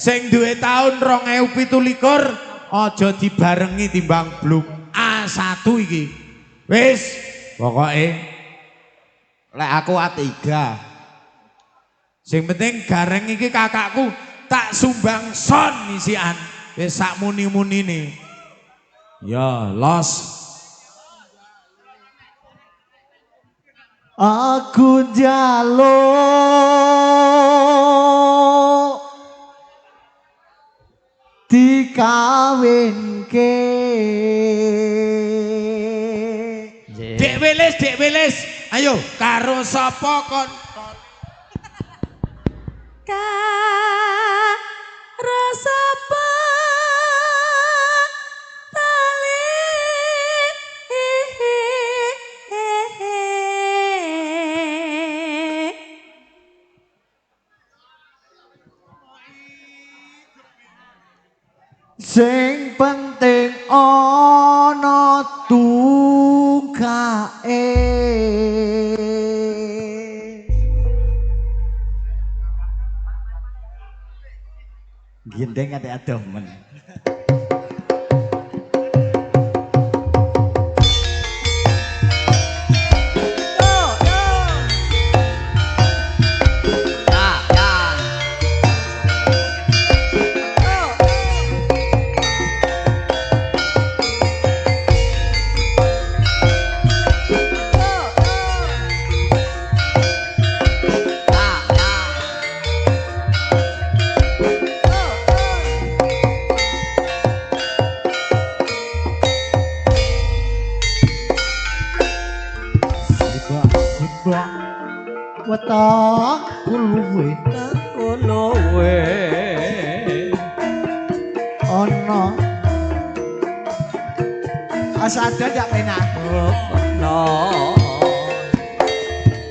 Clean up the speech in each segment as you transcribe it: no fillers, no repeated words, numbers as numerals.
Sing duwe taun 2027 aja dibarengi timbang bluk A1 iki. Wis, pokoke Lek aku A3. Sing penting Gareng iki kakakku tak sumbang son isian. Wis sak muni-munine. Ya, los. Aku njaluk dikawinke. Dek Wilis, Dek Wilis. Ayo, karo sapa kon? Karo sapa tali. Sing penting ana tungkake. Gendeng ate adoh men. Sibak sibak wetengku luwe Luwe. ana. Asada ndak penak. No.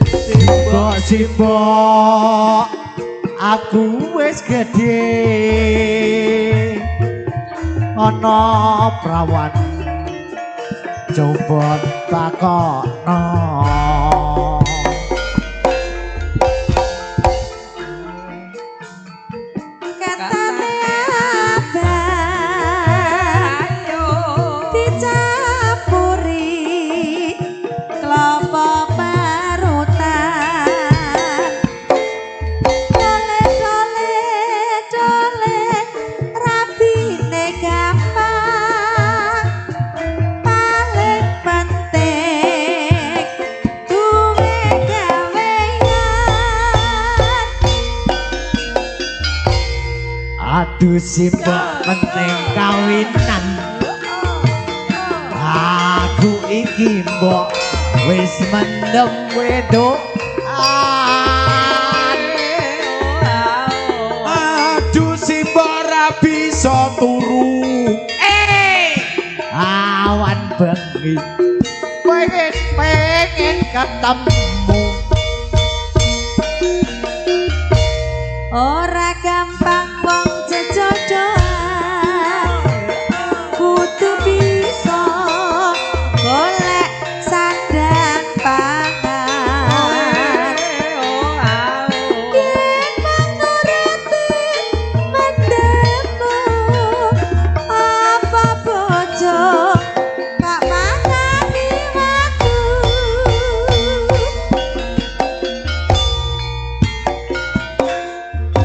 Simbok simbok aku wis gedhe ana prawan coba takokno. Katane abang dicampuri klopo parutan. Dole dole dole rabine gampang, paling penting duwe gawean. Aduh simbok penting kawinan. Aku iki mbok wis mendem wedokan. Aduh simbok ora bisa turu. Awan bengi pengen pengen ketemu. Ora gampang wong jejodohan, kudu bisa golek sandang pangan. Yen mung nuruti mendemu, apa bojo kok mangani watu.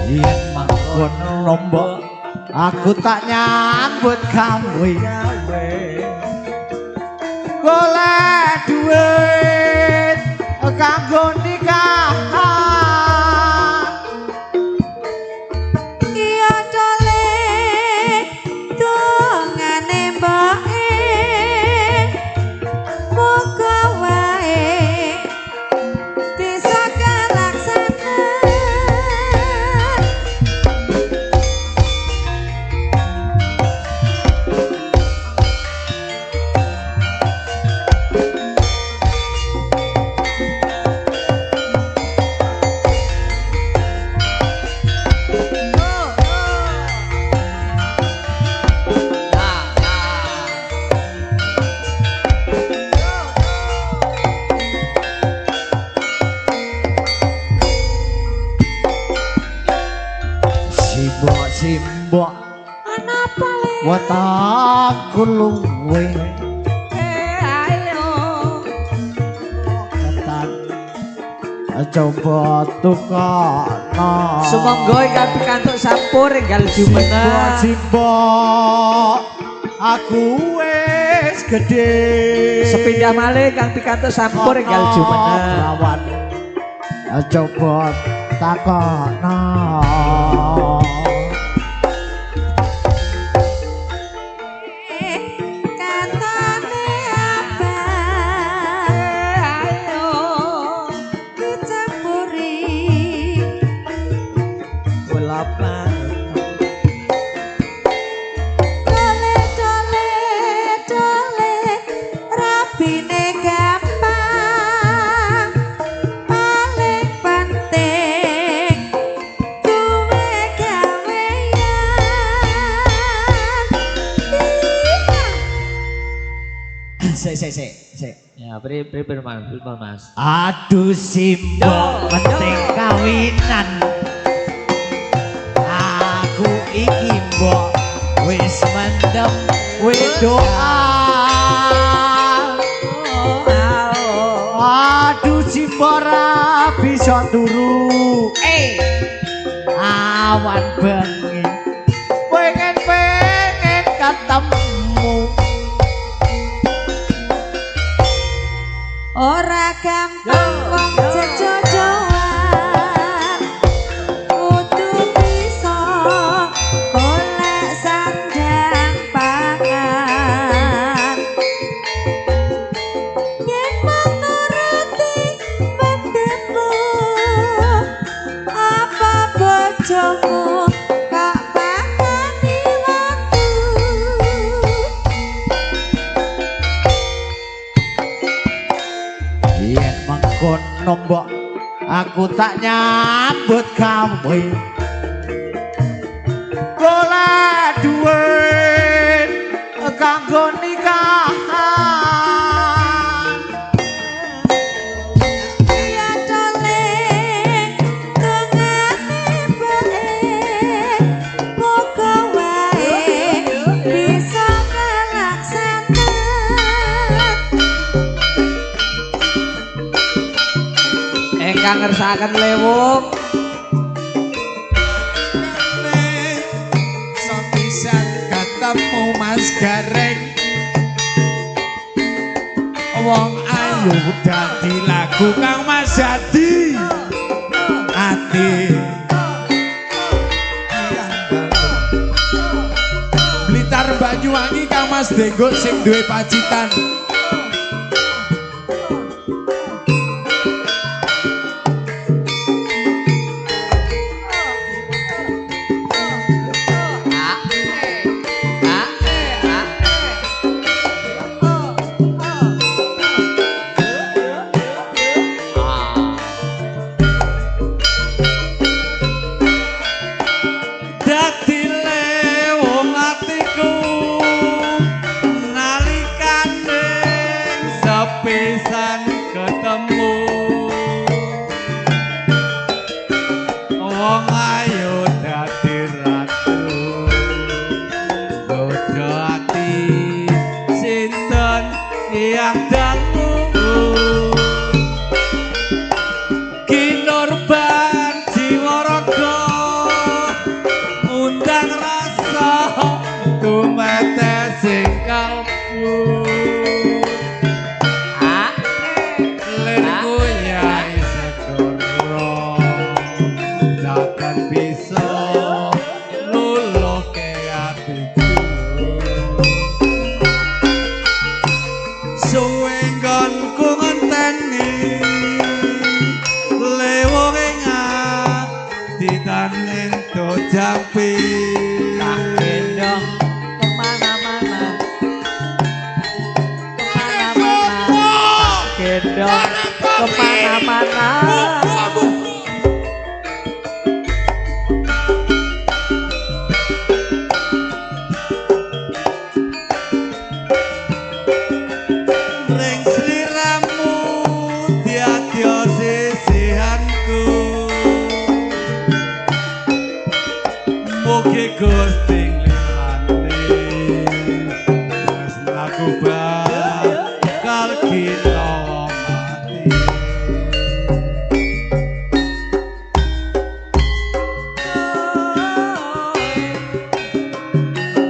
Yen mangkono mbok aku tak nyambut gawe golek duit kanggo nikahan. Iya dole dongane mboke, muga wae bisa kalaksana. simbok Ana apa le? Wetengku luwe Ayo. Ketan coba tukokno. Sumangga ingkang pikantuk sampur enggal jumeneng. Simbok aku wis gedhe. Sepindah malih ingkang pikantuk sampur enggal jumeneng. Prawan coba takokno. Katone abang Ayo. dicampuri Kula dole dole dole rabine gampang paling penting duwe gawean. Sik sik sik sik. Ya, pri pri pri Mas, pri Mas. Aduh simbok penting kawinan. Aku iki mbok wis mendem wedoan. Aduh simbok ra bisa turu. Awan bengi pengen pengen ketemu. Ora gampang wong jejojoan kudu bisa golek sandang pangan yen mung nuruti mendemu apa bojomu kok pakani watu. Yen mengkono mbok aku tak nyambut gawe. Golek duit kanggo nikahan. Iya dole tengane bae muga wae bisa kelaksana. Ingkang ngersakaken lewung Sepisan ketemu Mas Gareng. Wong ayu dadi lagu Kang Mas Hadi. Ati. Blitar Banyuwangi Kang Mas Denggo sing duwe Pacitan. A E A E. Dadi lewong atiku nalikane sepisan ketemu. Wong ayu dadi ratu godho ati sinten yang dangu kinorban jiwa raga undang rasa tumetes sing kalbu. A Lirku yai segoro takkan bisa luluhke atiku. Suwe nggonku ngenteni lewong ing ati tan entuk jampi. Tak gendong kemana-mana. Kemana-mana. Tak gendong kemana-mana. Ring sliramu diadya sisihanku. Mugi Gusti nglilani tresnaku bakal gila mati.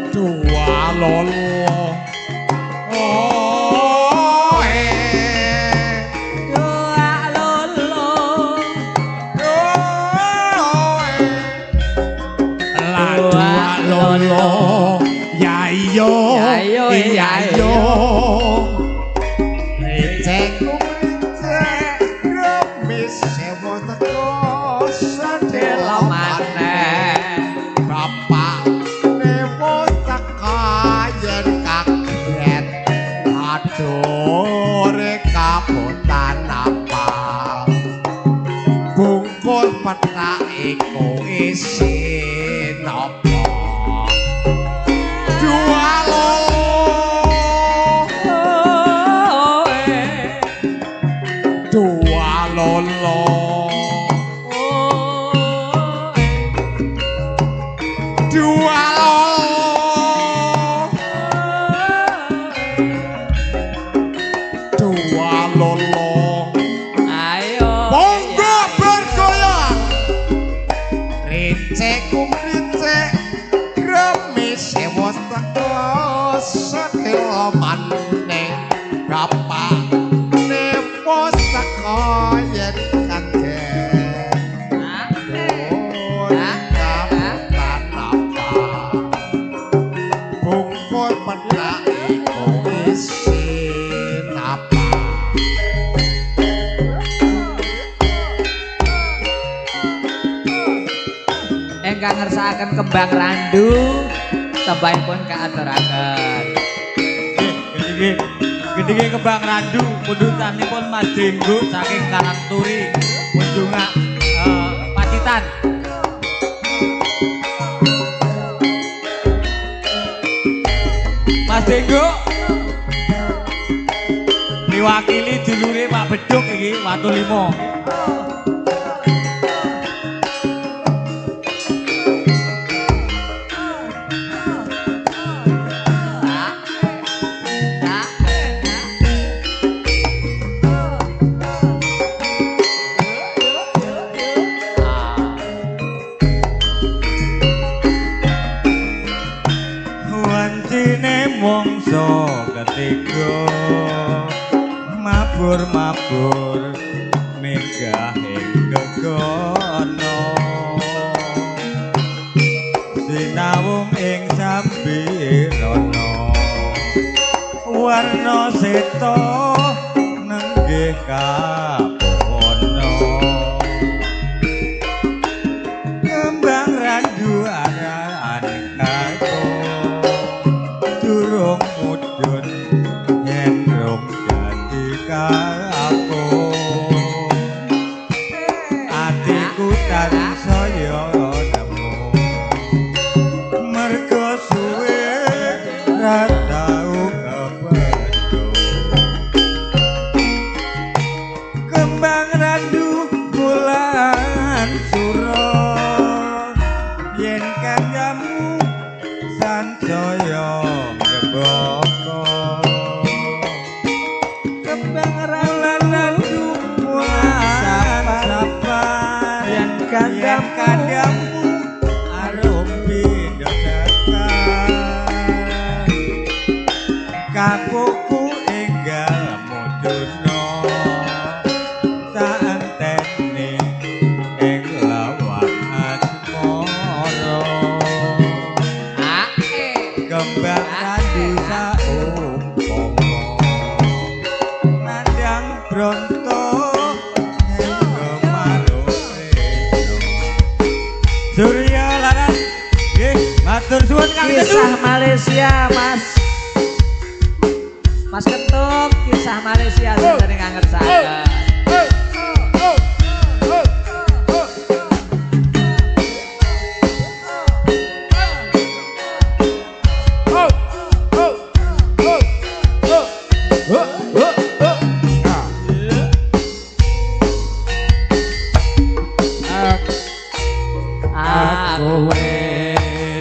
Dua lolo. Oh, eh. Doa lolo. Oh, eh. La dua lolo. Ya iyo. Ya iyo, Ya ya iyo. Recek Kumricek remis sewo teko sedela Maneh. Bapak newo teka yen kaget adore kabotan apa bungkus petak iku isi napa dua lolo. Dua lolo. Dua lolo. Dua lolo. Ayo. Monggo bergoyang. Recek kumricek remis sewo teko sedela maneh bapak newo teko yen kaget bungkus petak iku isi napa. Ingkang ngersakaken kembang randu tembahipun kaaturaken. Nggih, gedhe kembang randu pundutanipun Mas Denggo saking Karangturi Munjunga Pacitan. Mas Denggo diwakili dulure Pak Beduk iki Watu Limo. Wancine mangsa ketiga mabur-mabur minggah ing gegono sinawung ing sambirana warna seta nenggih kapono kembang randu arahan kako durung mudhun yen rung dadi kako atiku tansaya nemu mergo suwe ra tau kepethuk kembang randu bulan sura yen kandamu sansaya ngrembaka kembang randu bulan sabar Yen yen kandamu arum pindha sekar kapukku enggal mudhuna tak enteni ing lawang asmara kembang randu saumpama nandang bronto ing kemarung tresna. Surya Laras nggih matur suwun Kang Tedu. Kisah Malaysia, Mas. Mas Ketuk, kisah Malaysia sinten ingkang ngersakaken. Aku wis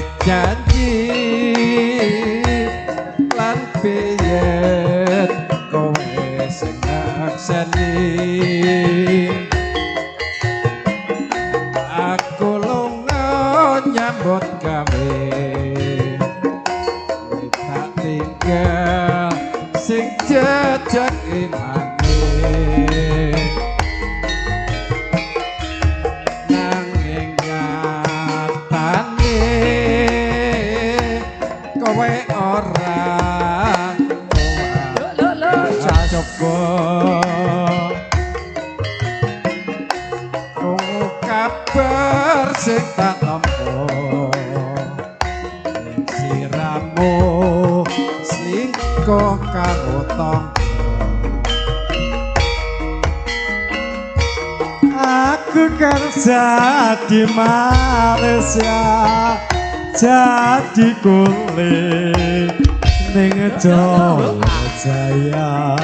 Aku lunga nyambut gawe, tak tinggal sing jejak imane. Nanging nyatane kowe ora cukup. Krungu kabar sing tak tampa ing siramu selingkuh karo tangga. Aku kerja di Malaysia jadi kuli ning Jaya.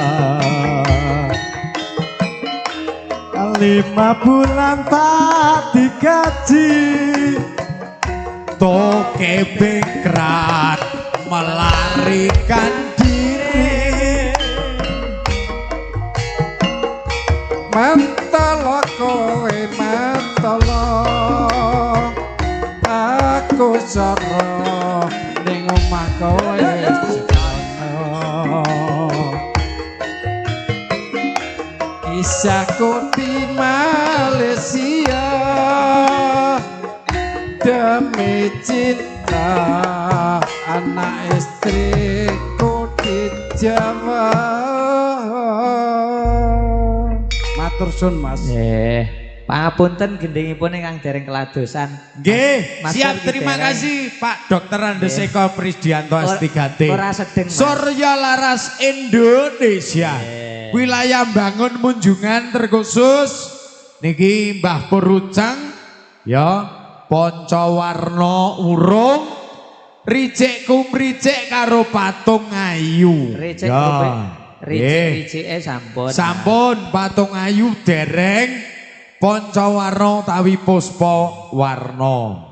5 bulan tak digaji, Toke bengkrat melarikan diri. Mentolo kowe mentolo, aku soro ning omah kowe sekono. Kisahku di Malaysia demi cinta anak istriku di Jawa. Matur suwun Mas. Nggih. Pangapunten gendhingipun ingkang dereng keladosan. Nggih, Mas siap Pur ki terima dereng. kasih Pak Dr. Andes Eko Prisdianto S3T. Ora sedeng, Mas. Surya Laras Indonesia. Wilayah Bangun Munjungan terkhusus niki Mbah Purucang ya Poncowarno urung ricik kumricik karo patung ayu. Ricik Ya. kumricik. Nggih. Ricik-ricike sampun. Sampun patung ayu dereng Poncowarno tawi Puspa Warna.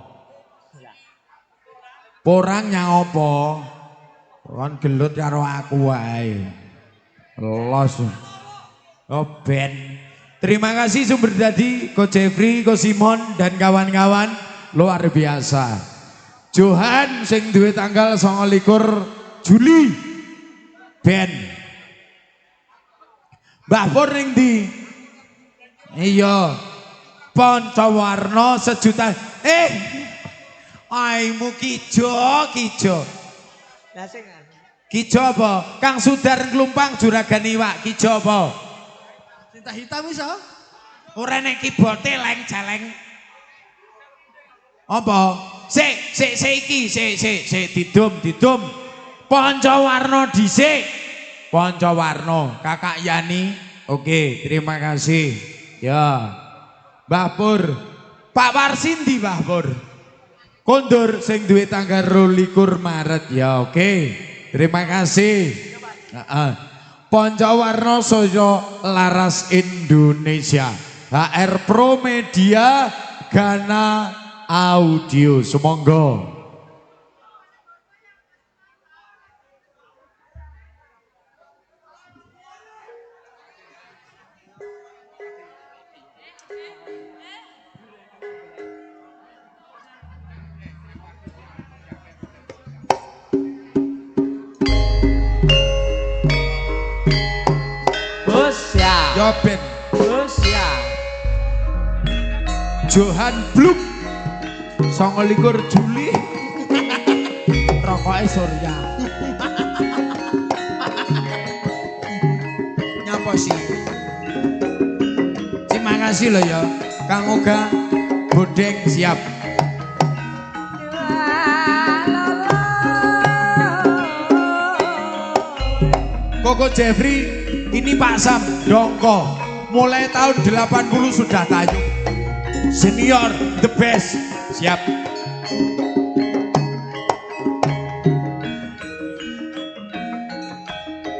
Porang nyang apa? Kon gelut karo aku wae. Los. Oh ben. Terima kasih Sumber Dadi, Ko Jeffrey, Ko Simon dan kawan-kawan luar biasa. Johan sing duwe tanggal 29 Juli. Ben. Mbah Pur ning ndi? Iya. Poncowarno sejuta. Aimu kijo, kijo. Lah sing Kijo apa? Kang Sudar Nglumpang juragan iwak, kijo apa? Cinta hitam iso? Ora nek kibote leng jaleng. Apa? Sik, sik, sik iki, sik, sik, sik didum, didum. Poncowarno dhisik. Poncowarno, Kakak Yani. Oke, terima kasih. Ya. Mbah Pur. Pak Warsin di Mbah Pur. Kondur sing duwe tanggal 22 Maret. Ya, oke. Terima kasih. Heeh. Poncowarno Surya Laras Indonesia. HR Pro Media Gana Audio. Sumonggo. Bos ya. Yo ben. Bos ya. Johan Bluk 29 Juli. Rokoke Surya. Nyapa sih? Terima kasih loh ya. Kang Oga Bodeng siap. Koko Jeffrey, ini Pak Sam Dongko. Mulai tahun 80 sudah tayung. Senior, the best. Siap.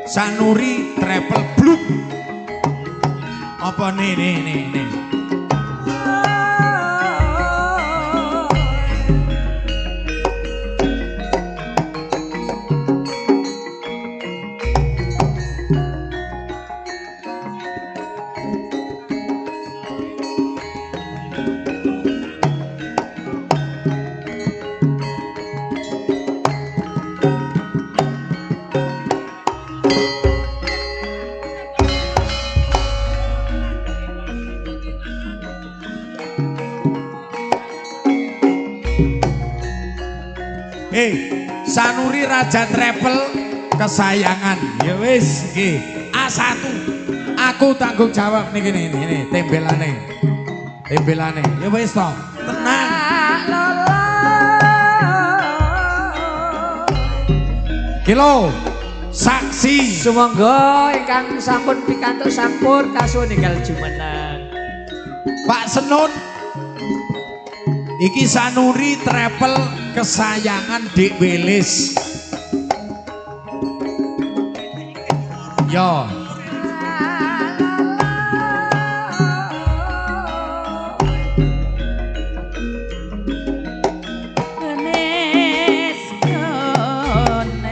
Sanuri Triple Blue. Apa nih nih nih nih. Sanuri Raja Travel kesayangan. Ya wis nggih. A1. Aku tanggung jawab niki niki niki tembelane. Tembelane. Ya wis toh. Tenang. Kilo saksi. Sumangga ingkang sampun pikantuk sampur kasuwun enggal jumeneng. Pak Senun. Iki Sanuri Travel kesayangan Dik Wilis. Yo. Genes konet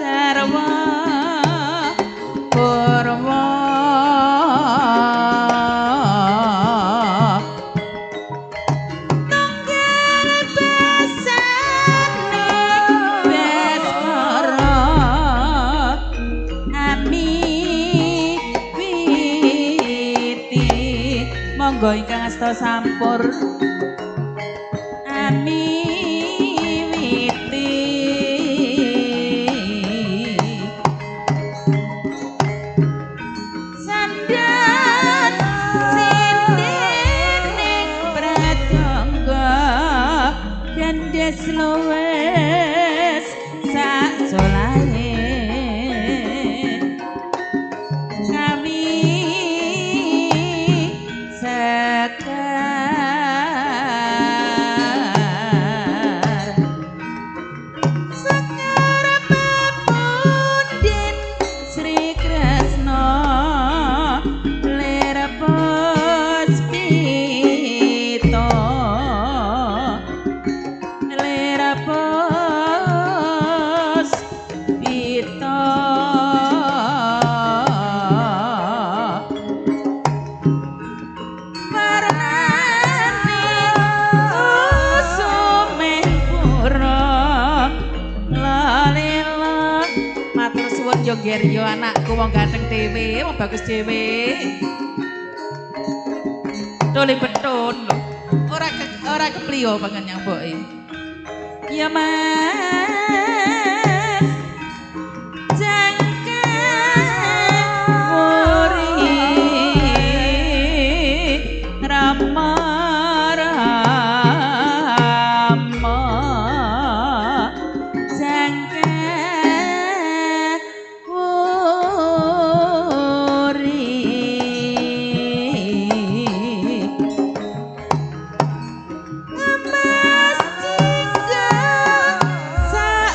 jarwa purwa tunggal besane Bathara ami witi monggo ingkang asta sampur ami witi sandan sindening pratangga dandes luwes sak solahe kami sekar sekar pepunden Sri Kresna lir puspita lir puspita warnane kusume pura lalila matur suwun yo ger yo anakku wong ganteng dhewe wong bagus dhewe tole betun lho ora kepliyo banget nyang mboke ya Mas jangka wuri Rama Rama jangka wuri Mas jingga sak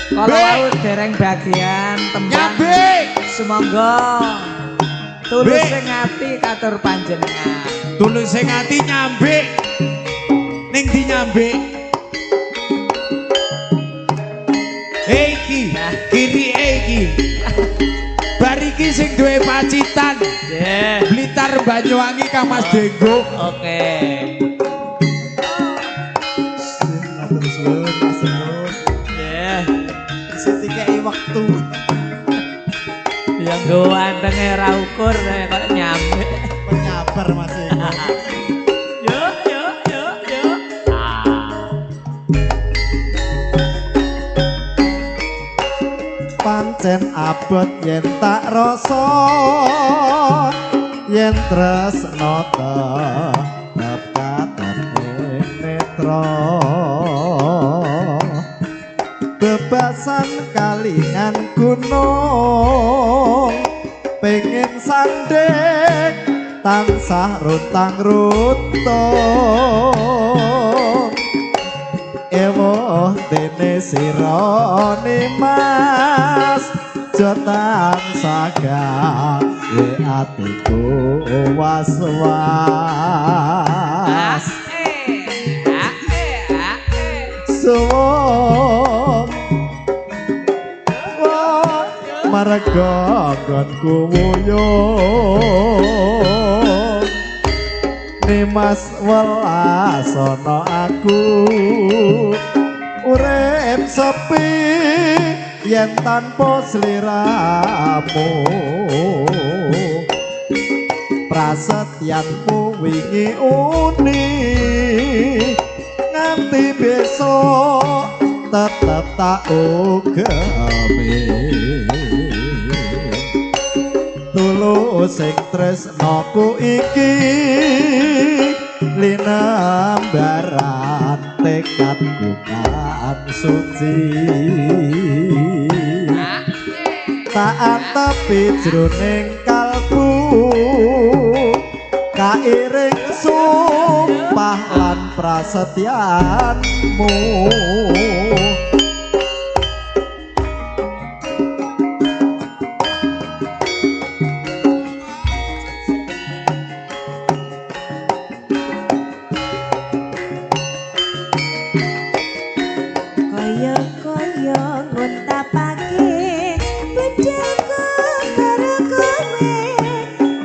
Kalau Be. wau dereng bagian tembang. Nyambe. Sumangga tulus Be. sing ati katur panjenengan. Tulus sing ati nyambe. Ning di nyambe? Iki, kiri iki. Bar iki sing duwe Pacitan. Nggih. Blitar Banyuwangi Kang Mas Denggo. Oke. Matur suwun Mas Eko. Nggih. Isih dikeki wektu. Ya nggo antenge ora ukur kok nyambe. Penyabar Mas Eko. Yo yo yo yo. Ah. Pancen abot yen tak rasa yen tresna tetep katon ing netra bebasan kalingan gunung pengen sandek tansah runtang runtung ewoh dene sira Mas jo tansah gawe atiku was-was. Eh, ah, eh, ah, eh. Suwung marga nggonku wuyung Nimas welas ana aku urip sepi yen tanpa sliramu prasetyanmu wingi uni nganti besok tetep tak ugemi tulus sing tresnaku iki linambaran tekadku kan suci tak antepi jroning kalbu kairing sumpah lan prasetyanmu. Kaya-kaya nguntapake bedhaku karo kowe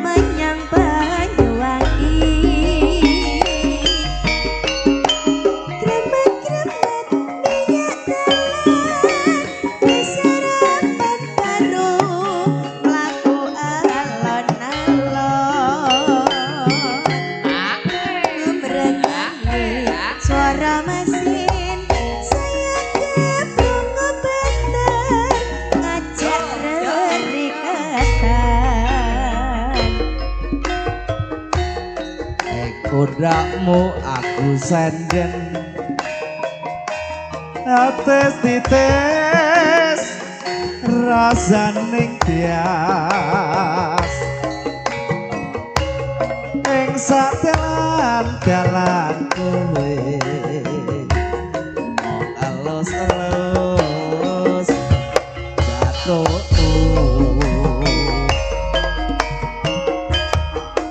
menyang Banyuwangi. Kremet-kremet minyak dalan wis sarapan baru mlaku alon-alon. Ngumrengane suara mesin saya keprungu banter ngajak rerikatan. Kodakmu aku senden Ates tites rasaning bias ing satelan dalan kowe mong elus-elus bathukku.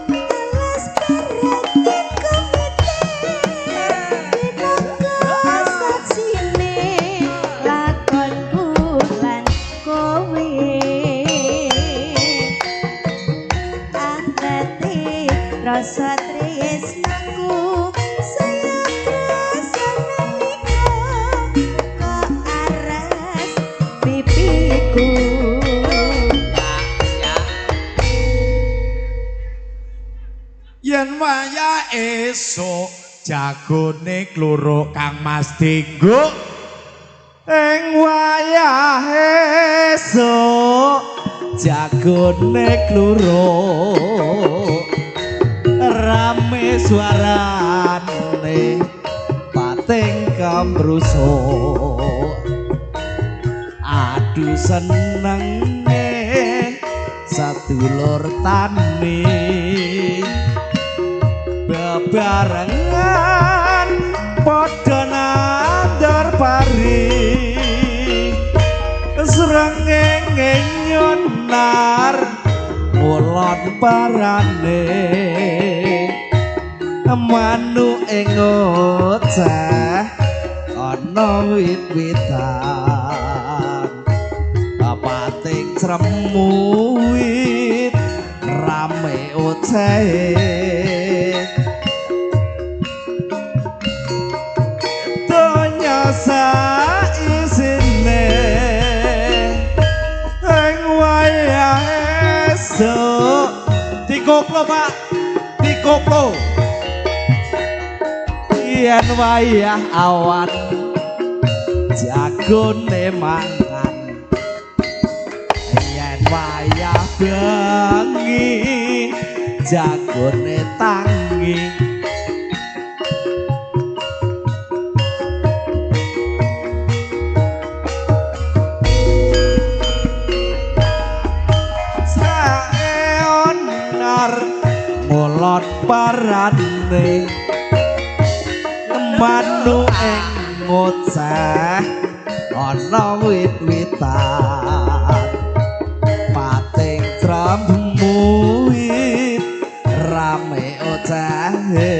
Telas bareng komite minangka saksine lakonku lan kowe. Angkate rasa tresnaku saya krasa nalika kok aras pipiku. Yen wayah esuk jagone kluruk Kang Mas Denggo. Ing wayah esuk jagone kluruk rame suarane pating kambrusuk adu senenge sadulur tani bebarengan padha nandur pari. onar ngulon parane manuk ing ngoceh ana wit-witan pating cremu wit rame ocehe donya saisine ing wayah esuk dikoplo Pak dikoplo yen wayah awan jagone mangan yen wayah bengi jagone tangi sae onar ngulon parane manuk ing ngoceh ana wit-witan pating trembmu wit rame ocehe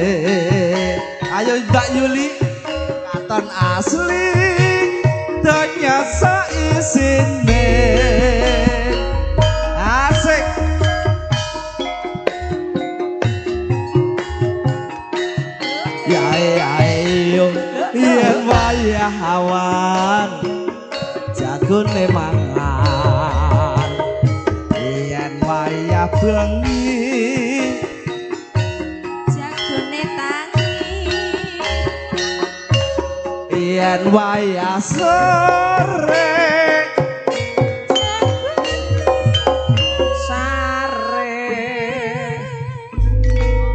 ayo Mbak Yuli katon asli donya saisine asik ya ayo yen wayah awan jagone mangan yen wayah bengi Jagone tangi. yen wayah sore Sare.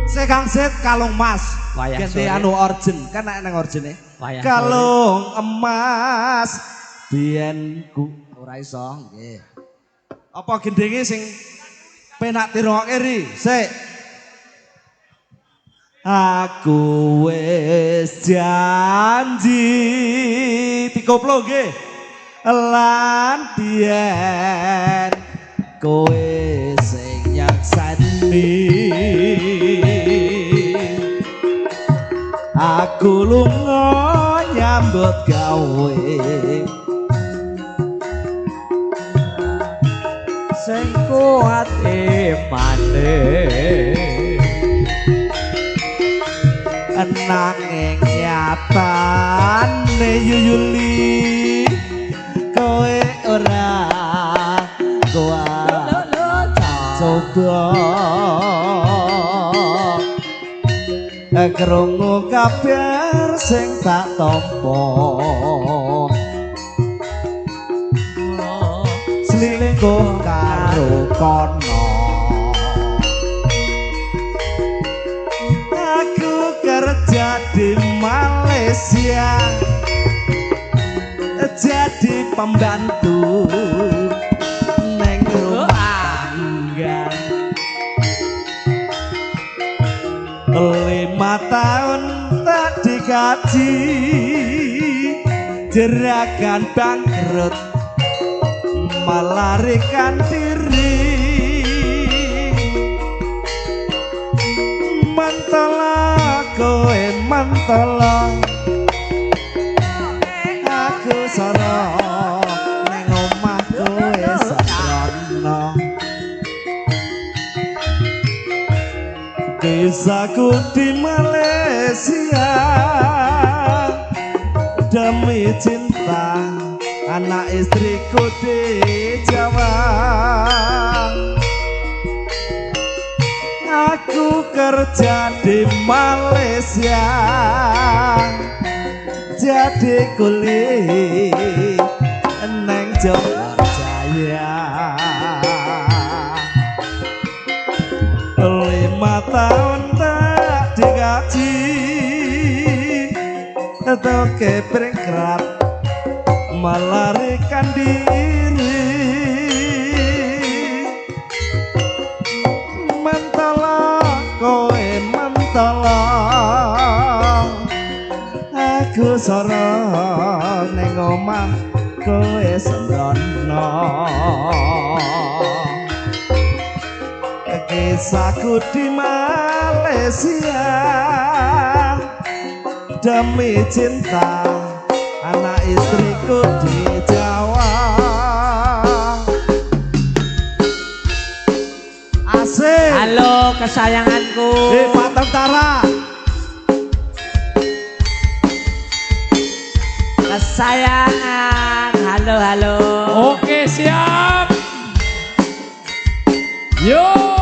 Sekang set kalung mas Wayah ganti sore. anu orjen kan nek nang orjene Wayah kalung emas biyen ku ora iso nggih apa gendenge sing penak tirokake ri sik aku wis janji dikoplo nggih lan biyen kowe sing nyakseni aku lunga nyambut gawe Sing kuat imane. Nanging nyatane Yuyuli kowe ora kuat coba krungu kabar sing tak tampa selingkuh karo kono aku kerja di Malaysia jadi pembantu neng rumah tangga 5 tahun tak digaji jeragan bangkrut melarikan diri mentala kowe mentala aku soro ning omah kowe sembrono desaku di Malaysia demi cinta anak istriku di Jawa aku kerja di Malaysia jadi kuli neng Jogja 5 tahun tak digaji toke pringkrat melarikan diri mentala kowe mentala aku soro ning omah kowe sembrono. Esaku di Malaysia demi cinta anak istriku di Jawa. Asik. Halo kesayanganku. Pak Tentara. Kesayangan. Halo halo. Oke, siap. Yo.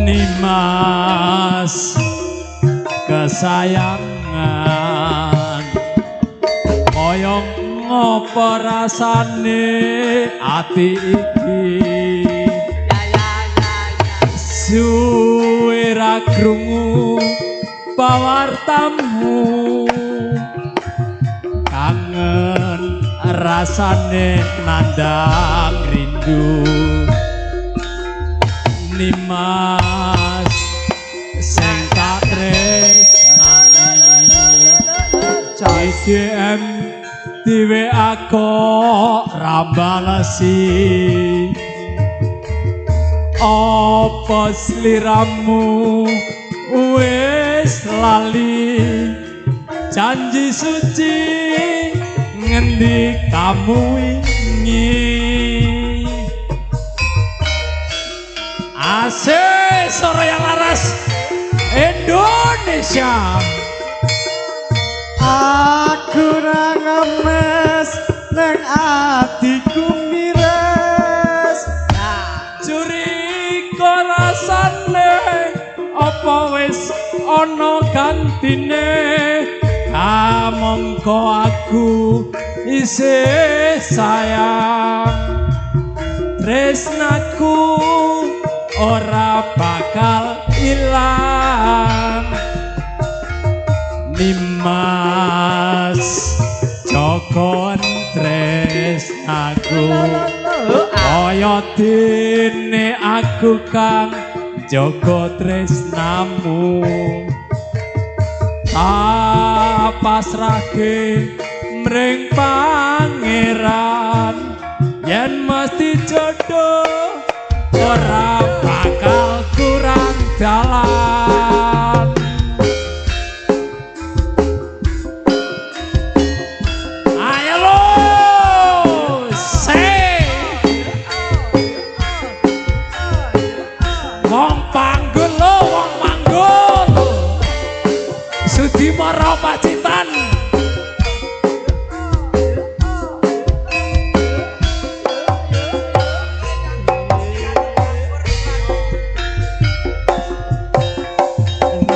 Nimas kesayangan, koyong ngopo rasane ati iki? Suwe ra krungu pawartamu, kangen rasane nandang rindu. Nimas sing tak tresnani, IDM di WA kok ra balesi. Apa sliramu wis lali janji suci ngendi kamu wingi? Asik Soraya Laras Indonesia. Aku ra ngemes neng atiku miris. Curiga rasane apa wis ana gantine? Kamangka aku isih sayang, tresnaku ora bakal ilang. Nimas jokon tresnaku, kaya dene aku kang jaga tresnamu. Tak pasrahke mring pangeran, yen mesti jodoh ora bakal kurang dalan. Ayo lo, se. Wong panggul lo, wong panggul. Sudimoro Pacitan.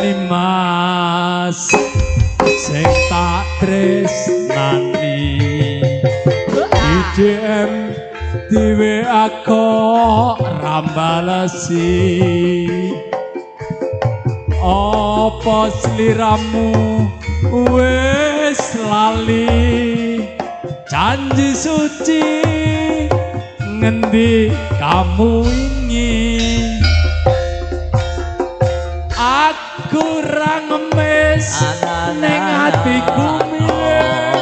Nimas sing tak tresnani, IDM di WA kok ra balesi. Apa sliramu wis lali janji suci ngendi kamu wingi? Aku ra ngemis ning atiku miris.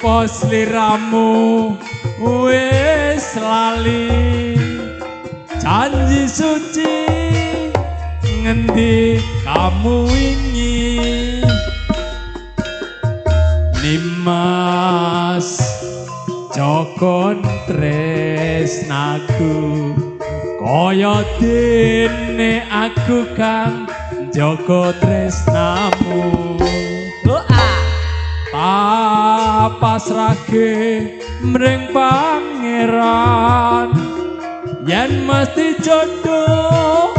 Apa sliramu wis lali janji suci ngendi kamu wingi? Nimas jokon tresnaku, kaya dene aku kang jaga tresnamu. Tak pasrahke mring pangeran, yen mesti jodoh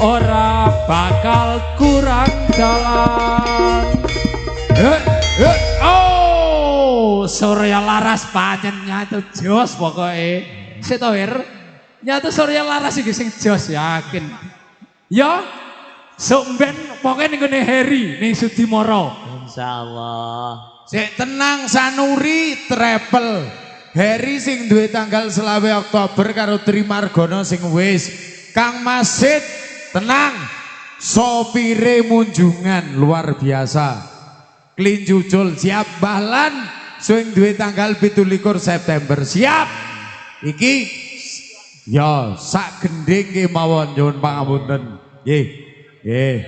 ora bakal kurang dalan. Oh, Surya Laras pancen nyatu jos pokoke. Sik to, Wir. Nyatu Surya Laras iki sing jos yakin. Ya, sok mben pokoke ning gone Heri ning Sudimoro. Insyaallah. Sik tenang Sanuri Travel. Harry sing duwe tanggal 25 Oktober karo Tri Margono sing wis. Kang Masid tenang. Sopire munjungan luar biasa. Klincucul siap. Bahlan sing duwe tanggal 27 September siap. Iki ya sak gending kemawon nyuwun pangapunten. Nggih. Nggih.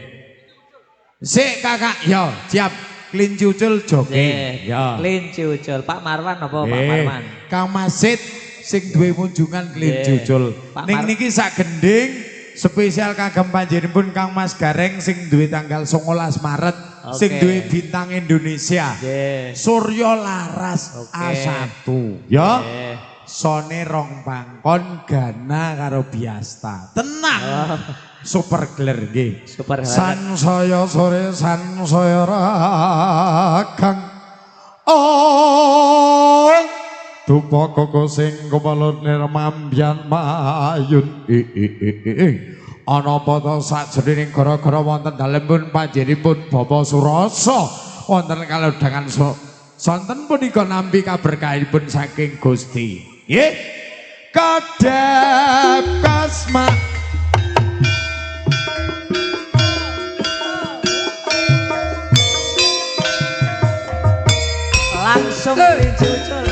Sik kakak ya siap. Klincucul jogging. Ya. Kelinci ucul. Pak Marwan apa Pak Marwan? Kang Masid sing duwe munjungan klincucul. Ning niki sak gending spesial kagem panjenenganipun Kang Mas Gareng sing duwe tanggal 19 Maret sing duwe bintang Indonesia. Surya Laras A1. Ya. Sone rong pangkon Gana karo Biasta. Tenang. Super gler nggih. Super. San saya sore san saya ragang. Oh. Dupa koko sing kepala nirmambian mayun. Ana apa sajroning gara-gara wonten dalem pun panjenenganipun Bapak Surasa wonten kalodhangan sonten punika nampi kaberkahipun saking Gusti. Nggih. Kadhep kasma langsung dicucul.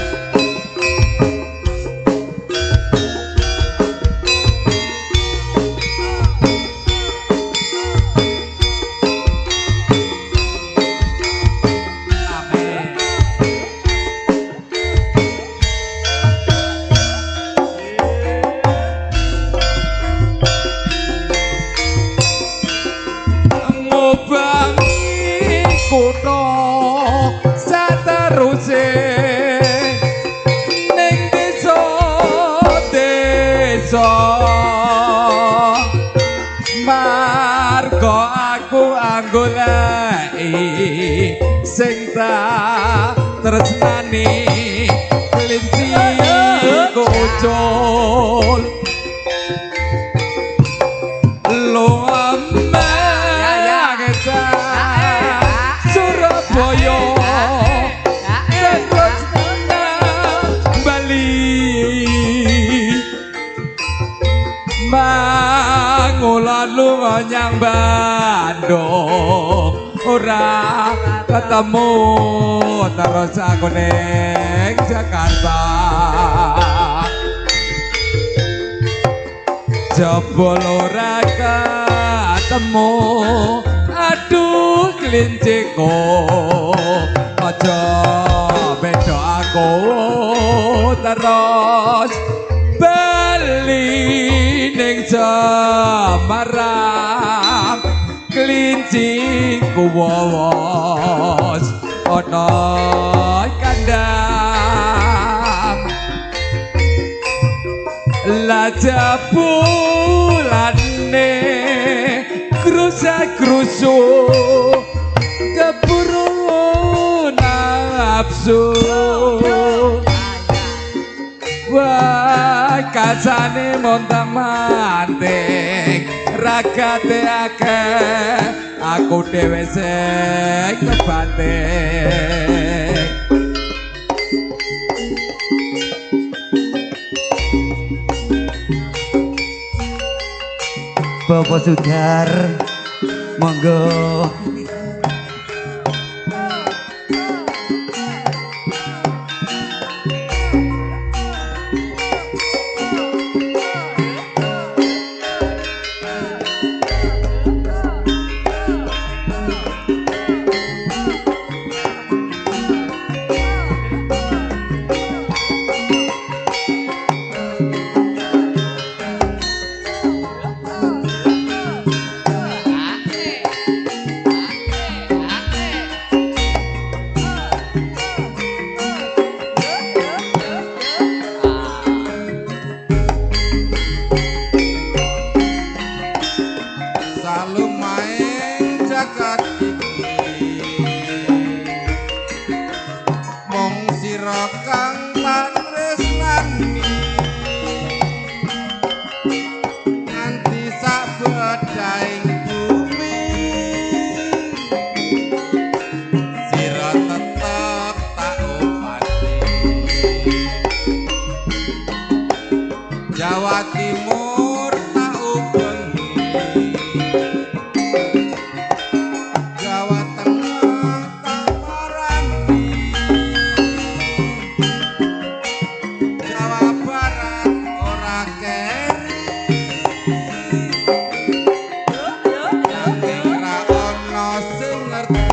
Ngubangi kutha sateruse ning desa desa marga aku anggoleki sing tak tresnani kelinci kucul Surabaya terus Bali mangulan lunga nyang Bandung ora ketemu terus aku ning Jakarta jebul ora ketemu aduh kelinciku aja beda aku terus bali ning Semarang kelinciku wos ana kandang la jabulane krusa-krusu keburu nafsu wah kacane montang manting ragate akeh aku dhewe sing kebanting. Bapak Sudar, monggo. ngerti.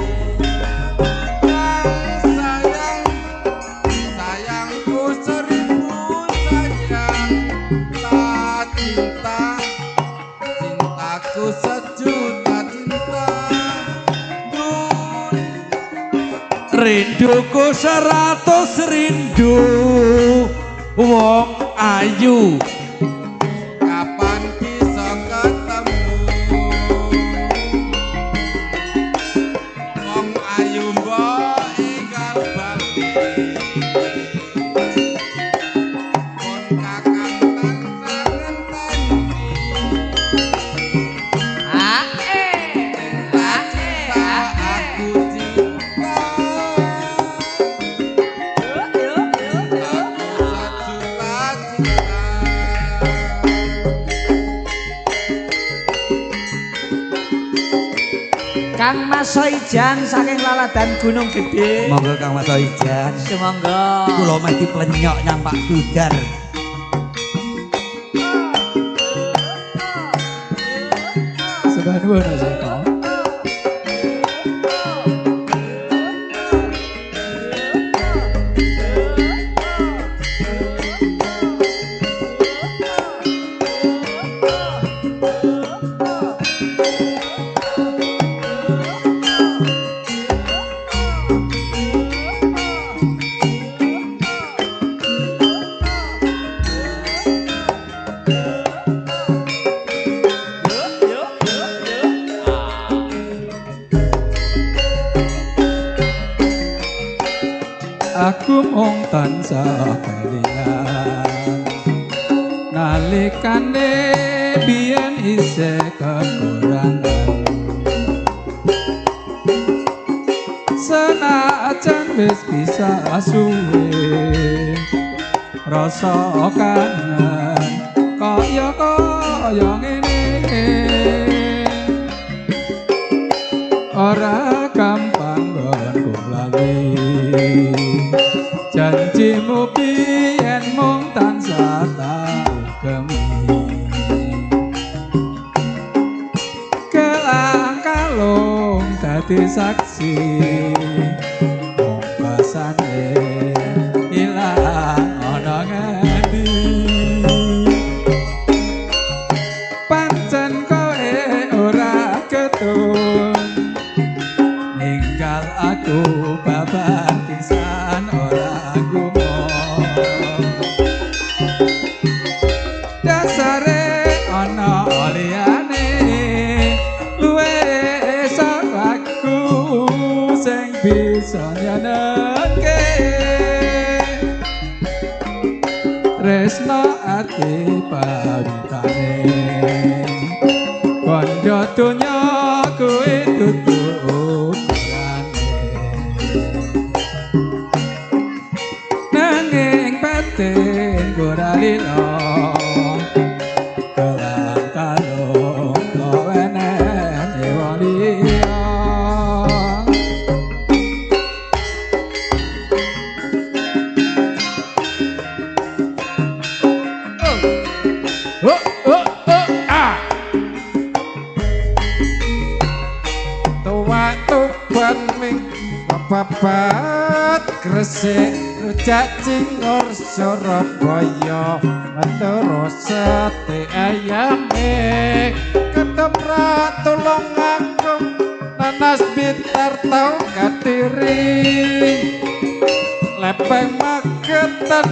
Kang sayang, sayangku seribu sayang, tak cinta, cintaku sejuta cinta. Dun Rinduku 100 rindu wong ayu. Kapan bisa ketemu? Wong ayu mbok enggal bali. Pun kakang tansah ngenteni. Ah, eh. Ah, eh, ah, eh. Aku cinta. Yo, yo, yo, yo. Aku sejuta cinta. Kang Mas Soijan saking Laladan Gunung Gede. Monggo Kang Mas Ijan. Sumangga. Kula meh diplenyok nyang Pak Sudar. Sembah nuwun Mas Eko. Aku mung tansah kelingan nalikane biyen isih kekurangan, senajan wis bisa suwe rasa kangen kaya kaya ngene. Ora gampang nggonku lali janjimu biyen mung tansah tak ugemi. Kelang kalung dadi saksi mung pesane ilang ana ngendi. Pancen kowe ora ketun ninggal aku babar pisan ora gumun. Dasare ana liyane luwe saka aku sing bisa nyenengke. Tresno ati pawitane kandha donya kuwi dudu ukurane, nanging batin ora lila kelang kalung kowenene wong liya. Oh, oh, oh, ah. Tua tuban ming babat Gresik rujak cingur Surabaya terus sate ayame ketoprak Tulungagung nanas Blitar tau Kediri lepeng Magetan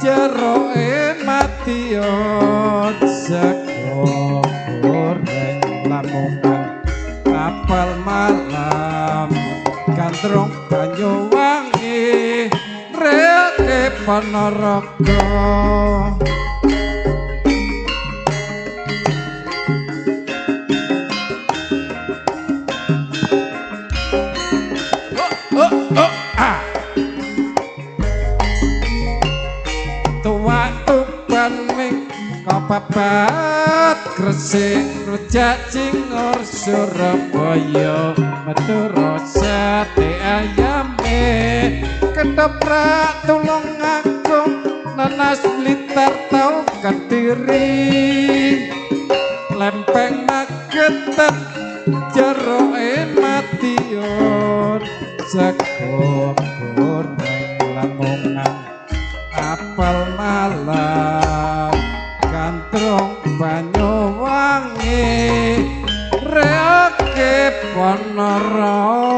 jeroke Madiun sego goreng Lamongan kapal malam gandrung Banyuwangi reke Ponorogo. Oh, oh, ah. Tua tuban ming babat Gresik rujak cingur Surabaya Madura sate ayame ketoprak Tulungagung nanas Blitar tau Kediri lempeng Magetan jeroke Madiun. Madiun sego goreng lamongan apel malam gantrung Banyuwangi reake Ponorogo.